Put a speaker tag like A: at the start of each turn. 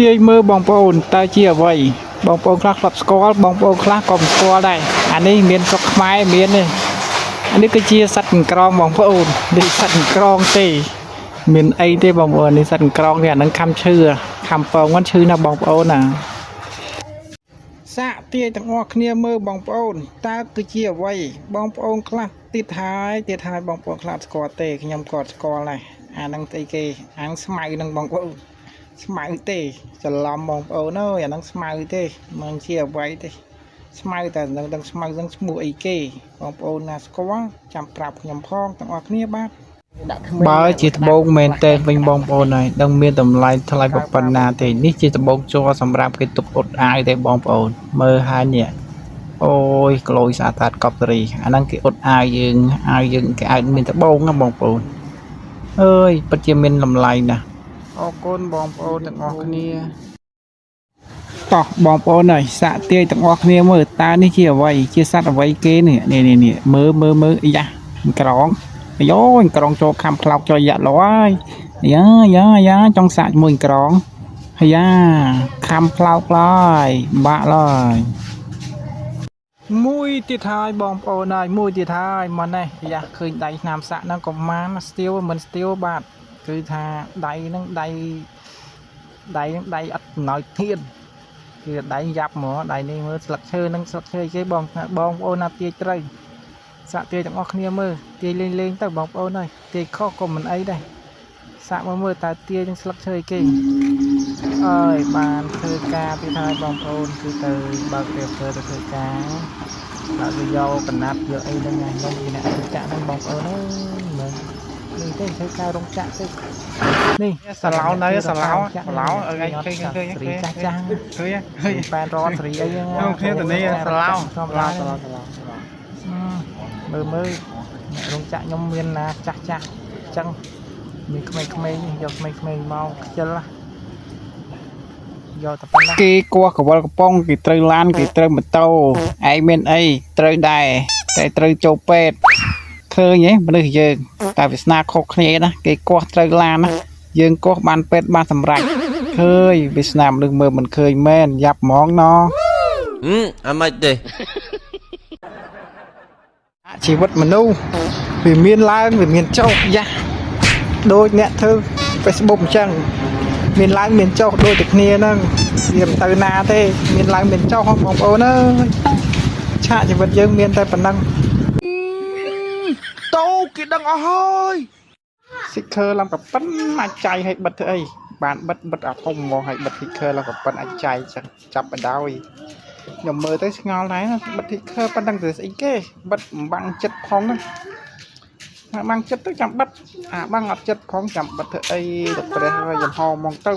A: ទាយមើលបងប្អូនតើជាអ្វីបងប្អូនខ្លះធ្លាប់ស្គាល់បងប្អូនខ្លះក៏មិនស្គាល់ដែរអានេះមានស្រុកខ្មែរមានទេអានេះគឺជាសត្វកង្ក្រងបងប្អូននេះសត្វកង្ក្រងទេមានអីទេបងប្អូននេះសត្វកង្ក្រងទេអាហ្នឹងខំឈឺខំពងហ្នឹងឈឺណាស់បងប្អូនណាសាកទាយទាំងអស់គ្នាមើលបងប្អូនតើគឺជាអ្វីបងប្អូនខ្លះទៀតហើយទៀតហើយបងប្អូនខ្លះអត់ស្គាល់ទេខ្ញុំក៏អត់ស្គាល់ដែរអាហ្នឹងស្អីគេអាហ្នឹងស្មៅហ្នឹងបងប្អូន ស្មៅទេច្រឡំបងប្អូនអើយអាហ្នឹងស្មៅទេមិនជាអ្វីទេស្មៅតែនឹងដឹងស្មៅនឹងឈ្មោះអីគេបងប្អូនណាស្គាល់ចាំប្រាប់ខ្ញុំផងទាំងអស់គ្នាបាទ
B: ដាក់ក្មេង
A: បើជាត្បូងមែនទេវិញបងប្អូនហើយដឹងមានតម្លៃថ្លៃប៉ុណ្ណាទេនេះជាត្បូងជ័រសម្រាប់គេទុកអ៊ុតអាវទេបងប្អូនមើលហើយនេះអូយក្លយស្អាតតាតកប់សេរីអាហ្នឹងគេអ៊ុតអាវយើងអាវយើងគេអាចមានត្បូងណាបងប្អូនអើយពិតជាមានតម្លៃណាស់អរគុណបងប្អូនទាំងអស់គ្នាតោះបងប្អូនហើយសាកទាយទាំងអស់គ្នាមើលតើនេះជាអ្វីជាសត្វអ្វីគេនេះនេះនេះនេះមើលមើលមើលអាយ៉ាក្រងអាយ៉យក្រងចូលខំផ្លោកចូលយ៉ាក់លោហើយយ៉ាយ៉ាយ៉ាចង់សាកជាមួយក្រងអាយ៉ាខំផ្លោកឡើយបាក់ឡើយមួយទៀតហើយបងប្អូនហើយមួយទៀតហើយមកនេះយ៉ាឃើញដៃឆ្នាំសាក់ហ្នឹងក៏ម៉ានស្ទៀវមិនស្ទៀវបាទគឺថាដៃហ្នឹងដៃដៃហ្នឹងដៃអត់អំណោយធានគឺដៃយ៉ាប់ហ្មងដៃនេះមើលស្លឹកឈើហ្នឹងស្លឹកឈើអីគេបងបងប្អូនណាទាយត្រូវសាក់ទាយទាំងអស់គ្នាមើលទាយលេងលេងទៅបងប្អូនហើយទាយខុសក៏មិនអីដែរសាក់មើលមើលតើទាយនឹងស្លឹកឈើអីគេអើយបានធ្វើការទៀតហើយបងប្អូនគឺទៅបើករៀបធ្វើទៅធ្វើការបើកវាយកកណាត់យកអីហ្នឹងណាខ្ញុំជាអ្នកធ្វើចាក់ហ្នឹងបងប្អូនអើយមើលនេះទេធ្វើការរោងចក្រទេនេះ
C: សាឡោនៅសាឡោសាឡោអើយឃើញឃើញ
A: ស្រីចាស់ចាស់
C: ឃើញឃើញ
A: ប៉ែនរតស្រីអីហ្នឹង
C: ខ្ញុំគ្នាទៅនេះសាឡោ
A: សាឡោសាឡោសាឡោមើលមើលអ្នករោងចក្រខ្ញុំមានណាចាស់ចាស់អញ្ចឹងមានក្មេងៗនេះយកក្មេងៗមកខ្ជិលណាយកតែប៉ុណ្ណាគេគោះកវលកំប៉ុងគេត្រូវឡានគេត្រូវម៉ូតូឯងមានអីត្រូវដែរតែត្រូវចូលពេទ្យឃើញទេមនុស្សយើងតែវាសនាខុសគ្នាណាគេគោះត្រូវឡានណាយើងគោះបានពេទ្យបានសម្រេចឃើញវាសនាមនុស្សមើលមិនឃើញមែនយ៉ាប់ហ្មងណ
D: ហឹមអាម៉េចទេ
A: ជីវិតមនុស្សវាមានឡើងវាមានចុះយ៉ាស់ដូចអ្នកធ្វើ Facebook អញ្ចឹងមានឡើងមានចុះដូចតែគ្នាហ្នឹងវាមិនទៅណាទេ មានឡើងមានចុះហ៎បងប្អូនអើយឆាកជីវិតយើងមានតែប៉ុណ្ណឹង
C: តោគេដឹងអស់ហើយ
A: sticker ឡើងក៏ប៉ិនអាចចៃឲ្យបិទធ្វើអីបានបិទបិទអាធំហ្មងឲ្យបិទ sticker ឡើងក៏ប៉ិនអាចចៃចឹងចាប់បណ្ដោយខ្ញុំមើលទៅឆ្ងល់ដែរណាបិទ sticker ប៉ុណ្ណឹងទៅស្អីគេបិទបំបាំងចិត្តផងហ្នឹងអាបាំងចិត្តទៅចាំបិទអាបាំងអត់ចិត្តផងចាំបិទធ្វើអីទៅព្រះហើយចំហហ្មងទៅ